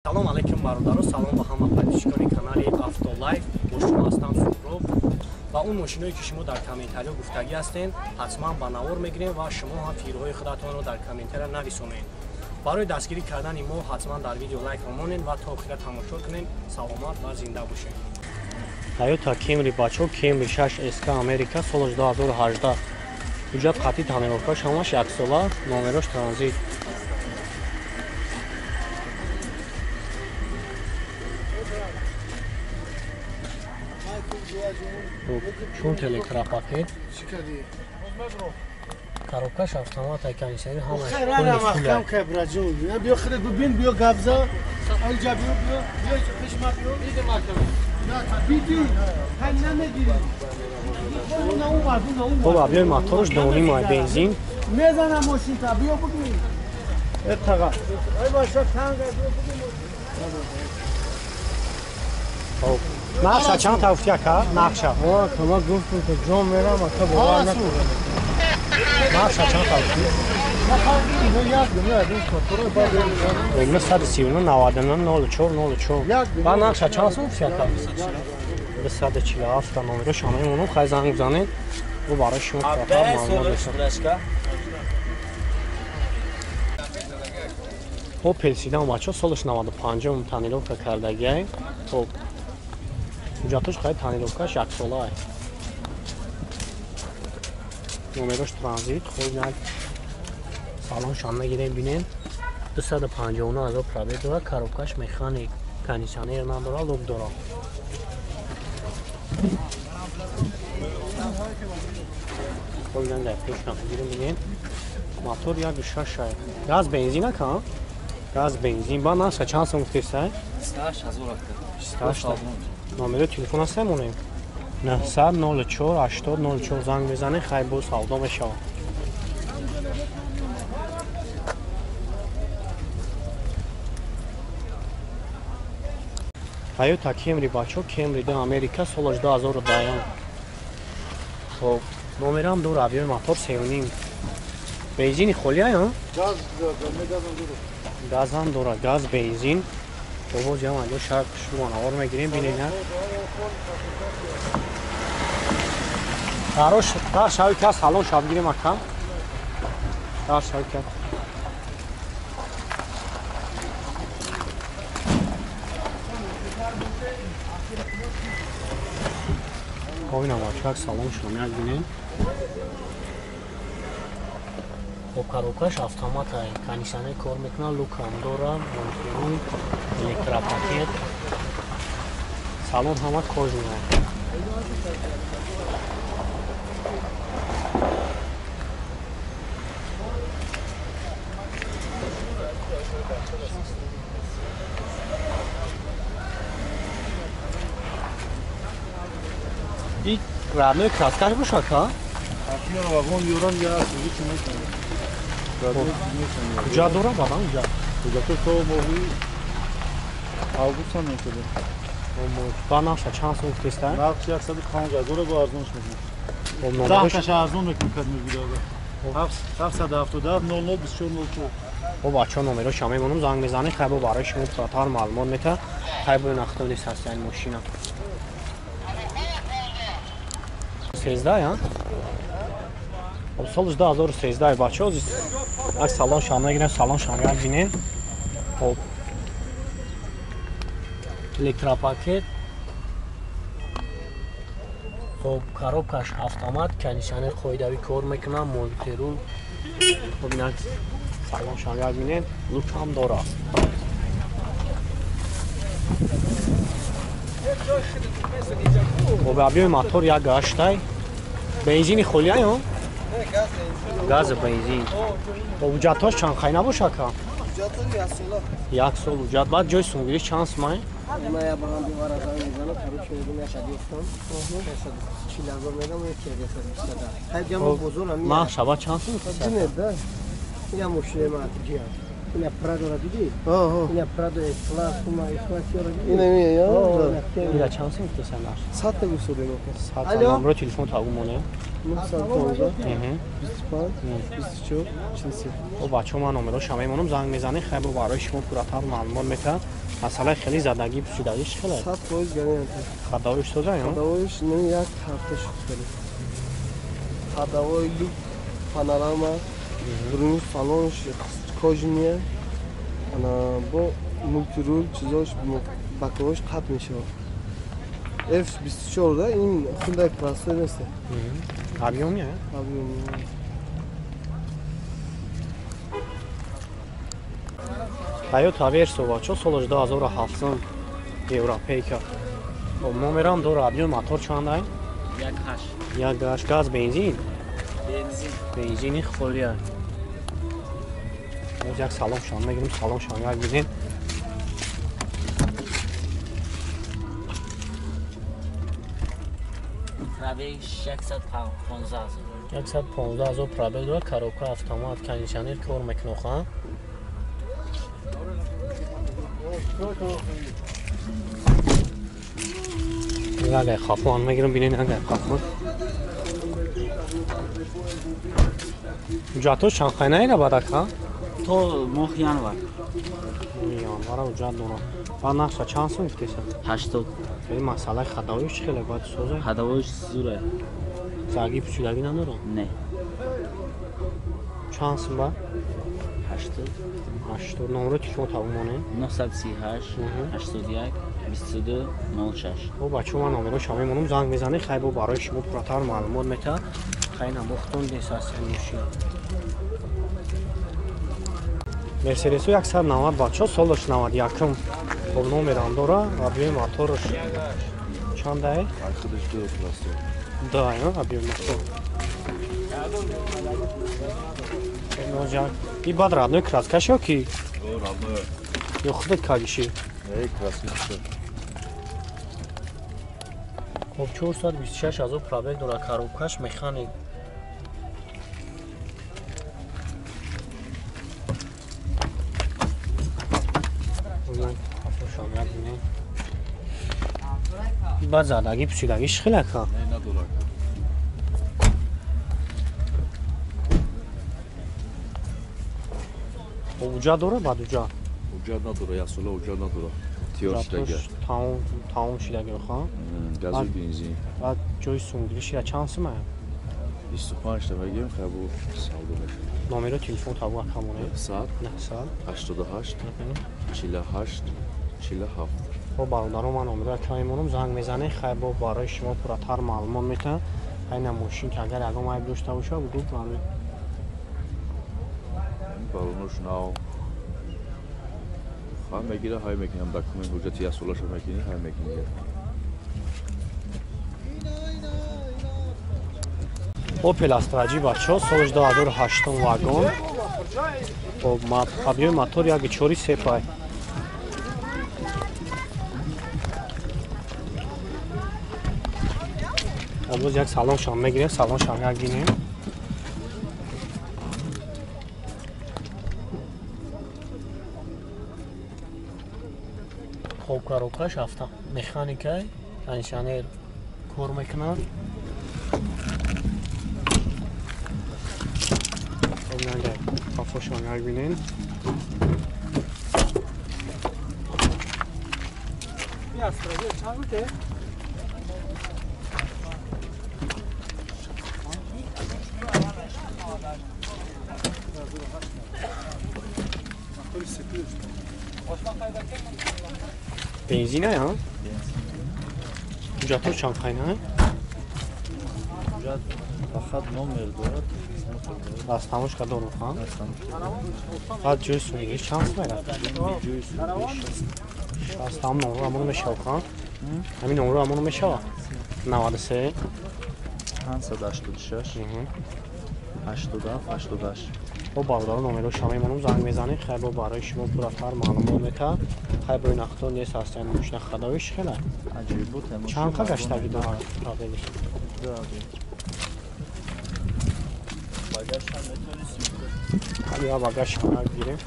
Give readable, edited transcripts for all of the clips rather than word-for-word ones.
Салом алейкум бародаро, салом ба ҳама подписчикони канали Автолайф. Бо шумо ҳастам Суҳроб ва он мошиное ки шумо дар комментариё гуфтагӣ ҳастен, ҳатман ба навор мегирем ва шумо ҳам фикрҳои худатонро дар комментария нависонед. Барои дастгирӣ кардани мо ҳатман дар видео лайк монед ва то охира тамошо кунед. Саломат ва зинда бошед. Toyota Camry бачо, Camry 6 SK Америка, солаш 2018. Ҳуҷҷат хати тонировкаш ҳамаш яксола, номерош транзит. Чун электропакет. Коробкаш автомат, кондиционер ҳамаш. Хайрам кай браҷон. Биё худат бибин, биё габза. Алҷа биё, биё, биё пеш ма биё. Дида макам. На, биди. Хай намегири. На умар, на умар. Хоб, биё моторш дони бензин. Мезанам мошинта, биё бигир. Этага. Ай баша танга биё бигир. Хоб. Нақша чанд та гуфти ака? Нақша. О, кама гуфтум то ҷон мерам, ака бовар накунам. Нақша чанд та гуфти? 139 99 04 04. Ба нақша чанд сум гуфти ака? 247 номеро шамаи онум хай занг бизанед. Бу барои шумо хатар маълумот бешад. Opel Sedan бачо солаш 95 тонировка кардагиай. Хоб ҳуҷҷатош хай тонировкаш яксола. Номерош транзит, хоб як салон шам нагирем бинем. 259 ҳазор пробег дорад, коробкаш механик, кондиционер надорад, лук дорад. Хоб ин дар пешам гирем бинем. Мотор 1.6. Газ бензин ака? Газ бензин. Ба наша чанд сум гуфтесай? 28 ҳазор ака. 28. Номери телефон ҳаст монем? 900 04 80 04 занг мезанед, хай бо савдо мешавад. Toyota Camry бачо, Camry да Америка, солаш 2010. Хоб, номерам дора, объёми мотор 3.5. Бензини холия, ҳа? Газ, газ ҳам дора, газ, бензин. Боз ям анҷо шак шумо навор мегирем, бинед. Тарош, дар шави ка салон шаб гирем ака. Дар шави ка. Ковина бачак салон шумо як бинед. Хоб коробкаш автомат, кондиционер кор мекунад, люк ҳам дора, монитор, электропакет. Салон ҳама кожаный. И родной краскаш бошад, ха? Вагон юран я сузуки мекунад. Ҳуҷҷат дора бадан ҳуҷҷат? Ҳуҷҷатҳо то моҳи август ҳам мекунад. Ба нақша чанд сум гуфтеста? Нақш 105 ҳазор бо арзонш мекунад. 10 таша арзон мекунад кад мегирад. 777 00 24 04. Бо бачаҳо номеро шама мемонам, занг мезанед, хай бо барои шумо пурратар маълумот метаҳад. Хай бо нахтон нест ҳаст ин мошина. 13, ҳа? Солаш 2013 бачаҳо, як салон шам нагирем, салон шам як бинем. Хоб. Электропакет. Хоб, коробкаш автомат, кондиционер қоидавӣ кор мекунад, мультирул. Хоб инак салон шам як бинем, лук ҳам дорад. Хоб, объёми мотор 1.8. Бензини холия ё? Газ бензин. Ҳуҷҷатҳош чанд хай набошад ка? Як сол ҳуҷҷат. Баъд ҷои сумгириш чанд сумай? Нақша ба чанд сум? Ина Прадо дидӣ? Ина Прадо S-класс, ума S-класс ёро дидӣ? Ина ми, я. Ина чанд сум гуфтеса нақш? 100 та гуфтодем ака. 100 номро телефон тагу монем. 915 25 24 43. О бачаҳо ман номеро шама мемонам, занг мезанед, хай бо барои шумо пурратар маълумот метаҳад. Масалаи хеле задагӣ пӯшидагиш хеле? 100% гарантия. Ходовиш соза, ё? Ходовиш не, як ҳафта шуд хеле. Ходовой люк, панорама, дуруни салонш кожиния, ана бо мултирул чизош боковош қат мешавад. F24 да ин хундай простой нест. Объёмия? Объёмия. Toyota Verso бачо соли 2007 европейка. Номерам дора, объём мотор чандай? 1.8. 1.8 газ бензин? Бензин. Бензини холия. Боз як салон шан мегирим, салон шан як бинем. Пробег 115 000. 115 000 пробег дорад, коробка автомат, кондиционер кор мекунад. Агай хафон мегирам, бинед агай хафон. Ҳуҷҷатҳо чанд қайнаира бадака? То моҳи январ. Январа ҳуҷҷат дорам. Баъд нақша чанд сум гуфтеса? 80. Ин масъалаи хадавоиш чӣ хеле бояд соза? Хадавоиш зура. Заги пӯшидагӣ надорам? Не. Чанд сум ба? 80. 80. Номро телефон табу монем? 938 81 22 06. О бачо, ман номеро шумо мемонам, занг мезанед, хай бо барои шумо пурратар маълумот метаҳад. Хай намохтон нест аст мошин. Мерседесу 190 бачо, солаш 91. Хоб номерам дора, объём мотораш чандай? Худаш ду просто. Да, объём мотор. И баъд родной краскаш ё ки? Родной. Ё худат кагиши? Не, краска. Хоб 426 000 пробег дора, коробкаш механик. Баъд задагӣ пӯшидагиш хеле ка? Не, надорад. Ҳуҷҷат дора баъд ҳуҷҷат? Ҳуҷҷат надора, як сола ҳуҷҷат надора. Тиёр шидаги. Тамом шидаги, ха? Газу бензин. Баъд ҷои сумгиришира чанд сума? 25 та мегирем, хай бо савдо мешавад. Номеро телефон табу акамоне? 900 900 88 48 47. Хоб бародаро, ман номеро ака мемонам, занг мезанед, хай бо барои шумо пурратар маълумот метаҳад. Айна мошин ки агар ягон айб дошта бошад, бугӯ барои балонош нав. Ҳай мегира, ҳай мекунам документ ҳуҷҷати як солаша мекунӣ, ҳай мекунӣ. Opel Astra G бачо, соли 2008 вагон. Хоб объёми мотор 1.4 сепай. Боз як салоншам мегирем, салоншам як гинем. Хоб коробкаш авто механикай, кондиционер кор мекунад. Хоб нага қафошон як бинем. Бензин ая? Ҳуҷҷатҳо чанд қайна? Ҳуҷҷат фақат номер дорад. Растамошка дорад, ха? Баъд ҷои сумгириш чанд сум мерафт? Ҷои сумгириш 60. Ҳамин номро ҳамоно мешавад, ха? Ҳамин номро ҳамоно мешавад? 93 586 87 88. Бо бародаро номеро шумо мемонам, занг мезанед, хай бо барои шумо пурратар маълумот метаҳад. Хай бо нақдон нест ҳастан мошина хадавиш хеле. Аҷоиб буд. Чанд қа гаштагӣ дорад пробегиш? Багаж ҳам метавонистем. Я багаж ҳам гирем.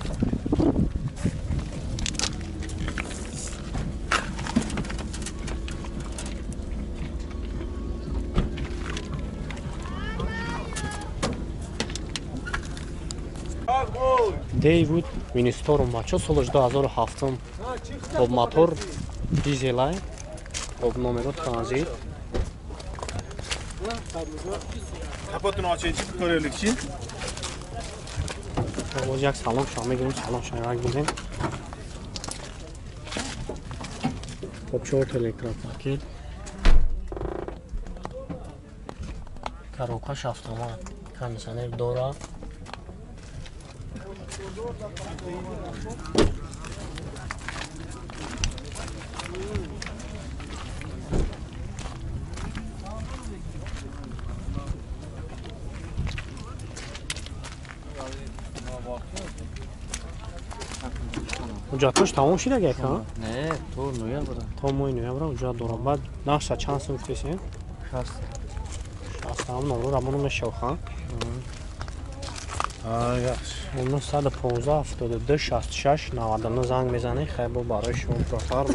Дейвуд Винсторм бачо, солаш 2007. Хоб, мотор дизелай. Хоб, номеро транзит. Боз як салон шо мегирем, салон шо як бинем. Хоб, чорта электропакет. Коробкаш автомат, кондиционер дора. Ҳуҷҷатҳош тамом шуда гак, ҳа? Не, то ноябра. То моҳи ноябра ҳуҷҷат дорам. Баъд нархша чанд сум гуфтесем? 60. 60 ҳам номро рамоно мешавад, ҳа? 915 72 66 99 занг мезанед, хайр, бо барои шумо профар.